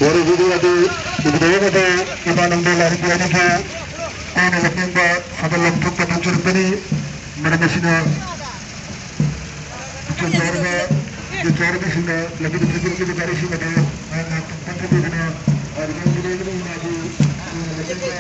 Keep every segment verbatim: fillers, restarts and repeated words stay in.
ꯋꯥꯔꯤꯕꯨꯗꯤ ꯑꯗꯨ ꯏꯕꯨꯗꯧ ꯑꯃꯗꯤ ꯏꯃꯥ ꯅꯪꯕꯨ ꯂꯥꯏꯔꯤꯛ ꯍꯥꯏꯔꯤꯕꯨ ꯑꯩꯅ ꯂꯝꯖꯤꯡꯕ ꯁꯥꯒꯠꯂꯕ ꯊꯣꯛꯄ ꯊꯣꯛꯆꯔꯛꯄꯅꯤ꯫ ꯃꯔꯝ ꯑꯁꯤꯅ ꯇꯨꯆꯦꯟ ꯆꯥꯎꯔꯕ, ꯇꯨꯆꯦꯟ ꯆꯥꯎꯔꯕꯁꯤꯡꯅ ꯂꯝꯕꯤꯗ ꯊꯧꯖꯤꯜꯂꯛꯂꯤꯕ ꯒꯥꯔꯤꯁꯤꯡ ꯑꯗꯨ ꯉꯥꯏꯍꯥꯛ ꯉꯥꯏꯍꯥꯛ ꯇꯨꯝ ꯇꯨꯝꯗꯕꯤꯗꯅ ꯍꯥꯏꯔꯤꯕ ꯂꯝꯕꯤ ꯂꯣꯏꯅꯃꯛ ꯃꯥꯒꯤ ꯂꯝꯖꯤꯡꯕ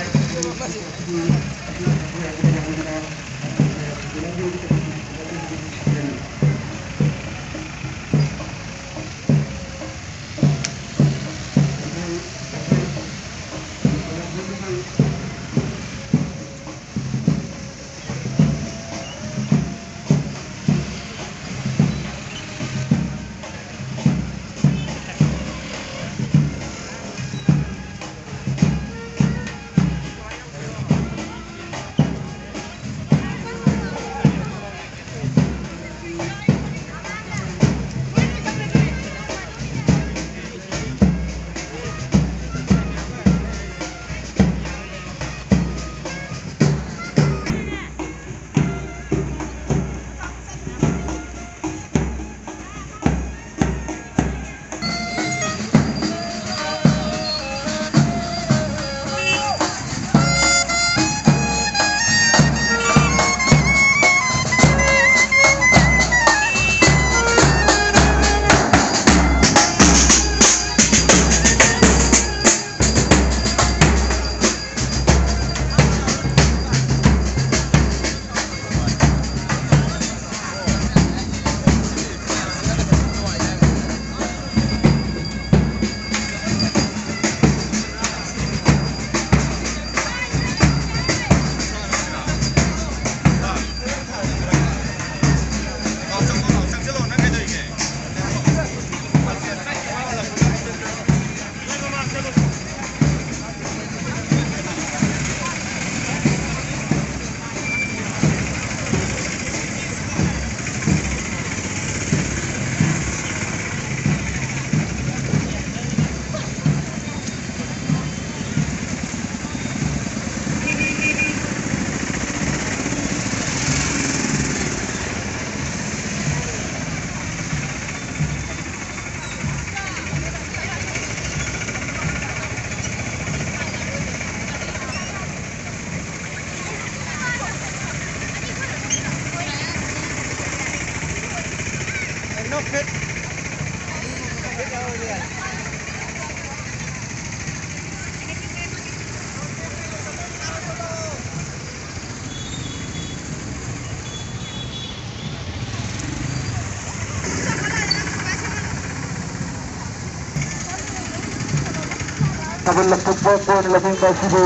ꯊꯥꯕꯜ ꯂꯧꯊꯣꯛꯄ ꯀꯣꯟ ꯂꯧꯅꯤꯡꯕ ꯑꯁꯤꯕꯨ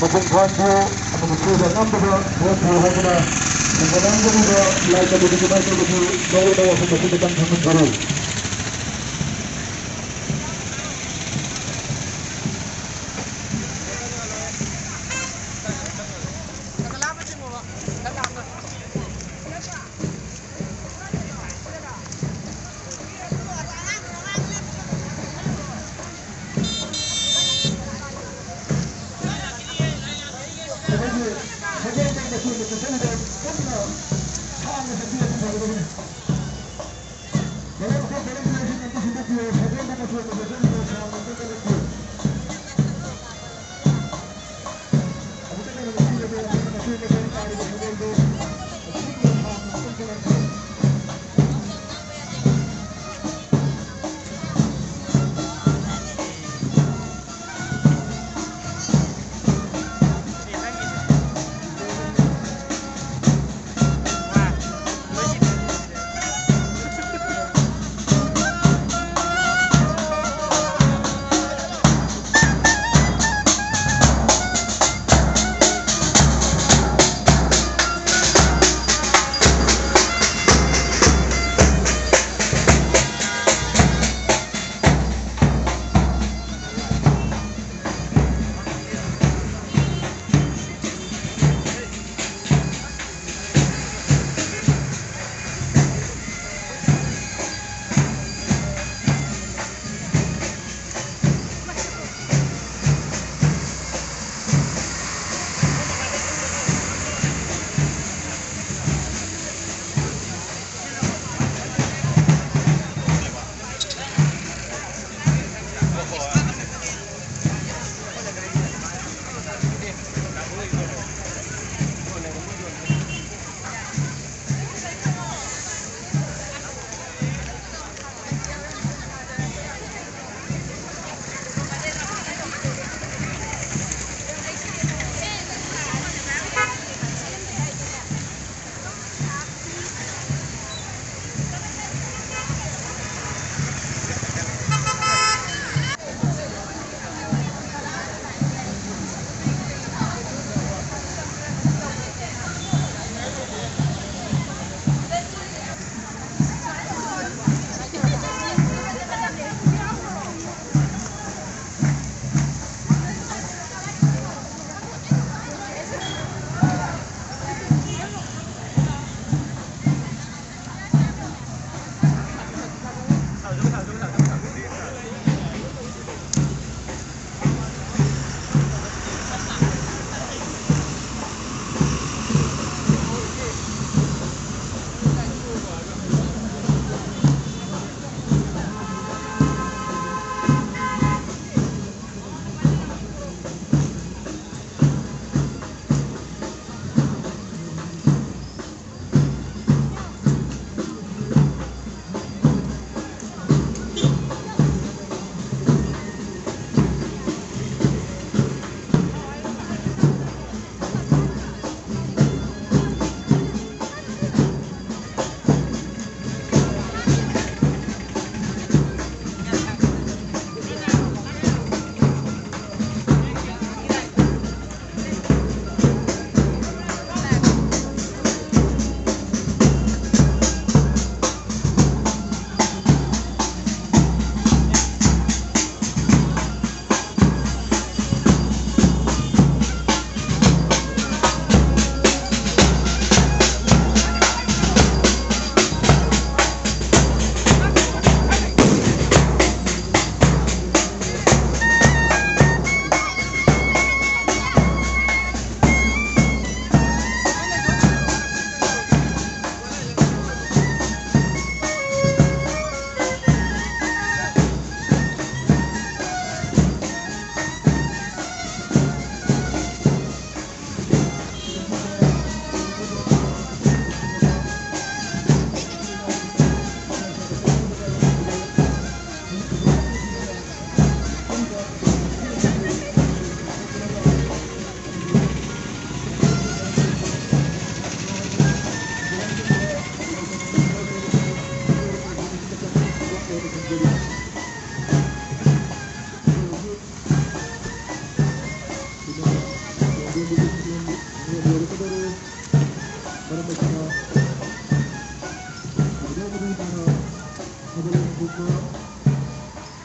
ꯃꯄꯨꯡ ꯐꯥꯍꯟꯕꯤꯌꯨ ꯑꯃꯗꯤ ꯃꯈꯣꯏꯗ ꯑꯉꯝꯕꯗ ꯊꯣꯛꯍꯟꯕꯤꯌꯨ ꯍꯥꯏꯗꯨꯅ ꯁꯪꯒ ꯂꯥꯡꯖꯔꯤꯕ ꯂꯥꯏ ꯀꯝꯃꯤꯇꯤꯒꯤ ꯃꯥꯏꯀꯩꯗꯒꯤ ꯂꯧꯔꯕ ꯋꯥꯐꯝ ꯑꯁꯤ ꯃꯇꯝ ꯊꯝꯍꯟꯖꯔꯤ꯫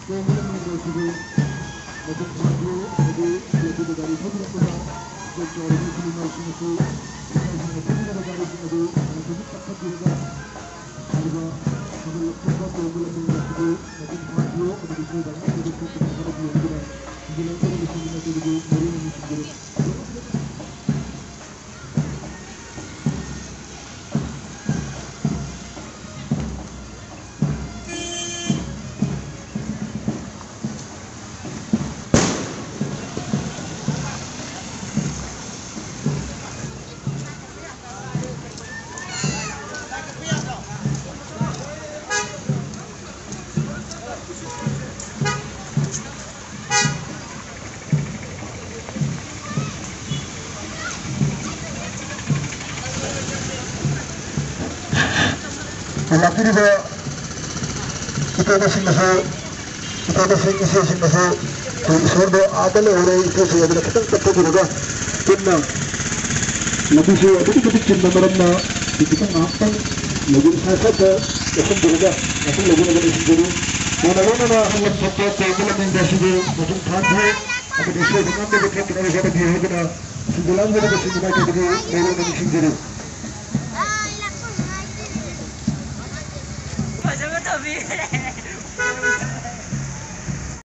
ꯇꯣꯡꯕ ꯂꯝꯕꯤꯗ ꯑꯁꯤꯕꯨ ꯃꯄꯨꯡ ꯐꯥꯍꯟꯕꯤꯌꯨ ꯑꯃꯗꯤ ꯂꯝꯕꯤꯗ ꯒꯥꯔꯤ ꯊꯧꯕꯤꯔꯛꯄꯗ ꯄꯨꯛꯆꯦꯜ ꯆꯥꯎꯔꯕ ꯏꯆꯤꯜ ꯏꯅꯥꯎꯁꯤꯡ ꯑꯁꯤ ꯏꯁꯥ ꯏꯁꯥꯅ ꯊꯧꯖꯔꯤꯕ ꯒꯥꯔꯤꯁꯤꯡ ꯑꯗꯨ ꯈꯔ ꯈꯖꯤꯛ ꯇꯞꯊꯕꯤꯔꯒ ꯍꯥꯏꯔꯤꯕ ꯁꯝꯕꯜ ꯂꯧꯊꯣꯛꯄ ꯇꯣꯡꯕ ꯂꯝꯕꯤꯗ ꯑꯁꯤꯕꯨ ꯃꯄꯨꯡ ꯐꯥꯍꯟꯕꯤꯌꯨ ꯑꯃꯗꯤ ꯁꯣꯏꯗꯅ ꯍꯥꯏꯔꯤꯕ ꯁꯣꯛꯇꯅ ꯍꯣꯠꯅꯕꯤꯌꯨ ꯍꯥꯏꯗꯨꯅ ꯊꯤꯟꯖꯤꯜꯂꯛꯄꯗ ꯂꯣꯏꯁꯤꯟꯃꯤꯟꯅꯖꯕꯒꯤ ꯃꯔꯨ ꯑꯣꯏꯅ ꯊꯝꯖꯔꯤ꯫ ꯂꯥꯛꯄꯤꯔꯤꯕ ꯏꯇꯩꯃꯁꯤꯡꯅꯁꯨ, ꯏꯇꯩꯃꯁꯤꯡ, ꯏꯆꯦꯁꯤꯡꯅꯁꯨ ꯑꯩꯈꯣꯏ ꯏꯁꯣꯔꯗꯣ ꯑꯥꯗ ꯂꯩꯍꯧꯔꯦ, ꯏꯆꯦꯁꯦ ꯑꯗꯨꯅ ꯈꯤꯇꯪ ꯇꯞꯊꯣꯛꯄꯤꯔꯒ ꯄꯨꯟꯅ ꯂꯝꯕꯤꯁꯦ ꯑꯗꯨꯛꯀꯤ ꯃꯇꯤꯛ ꯆꯤꯟꯕ ꯃꯔꯝꯅ ꯁꯤ ꯈꯤꯇꯪ ꯉꯥꯏꯍꯥꯛꯇꯪ ꯂꯩꯕ ꯏꯁꯥ ꯏꯁꯥꯗ ꯆꯠꯁꯤꯟꯕꯤꯔꯒ ꯉꯥꯏꯍꯥꯛꯇꯪ ꯂꯩꯕꯤꯅꯕ ꯅꯤꯡꯁꯤꯡꯖꯔꯤ꯫ ꯀꯣꯟꯅ ꯂꯣꯏꯅꯅ ꯍꯟꯂꯝ ꯊꯣꯛꯄ ꯇꯧꯕ ꯂꯝꯕꯤꯗ ꯑꯁꯤꯕꯨ ꯃꯄꯨꯡ ꯐꯥꯍꯟꯕꯤꯌꯨ ꯑꯃꯗꯤ ꯁꯣꯏꯗ ꯉꯥꯝꯗꯕ ꯊꯣꯛꯇꯅꯕ ꯍꯣꯠꯅꯕꯤꯌꯨ ꯍꯥꯏꯗꯨꯅ ꯊꯤꯟꯖꯤꯜꯂꯛꯂꯤꯕ ꯁꯤꯡ ꯃꯥꯏꯀꯩꯗꯒꯤ ꯃꯔꯨ ꯑꯣꯏꯅ ꯅꯤꯡꯁꯤꯡꯖꯔꯤ꯫ ꯐꯖꯕ ꯇꯧꯕꯤꯔꯦ꯫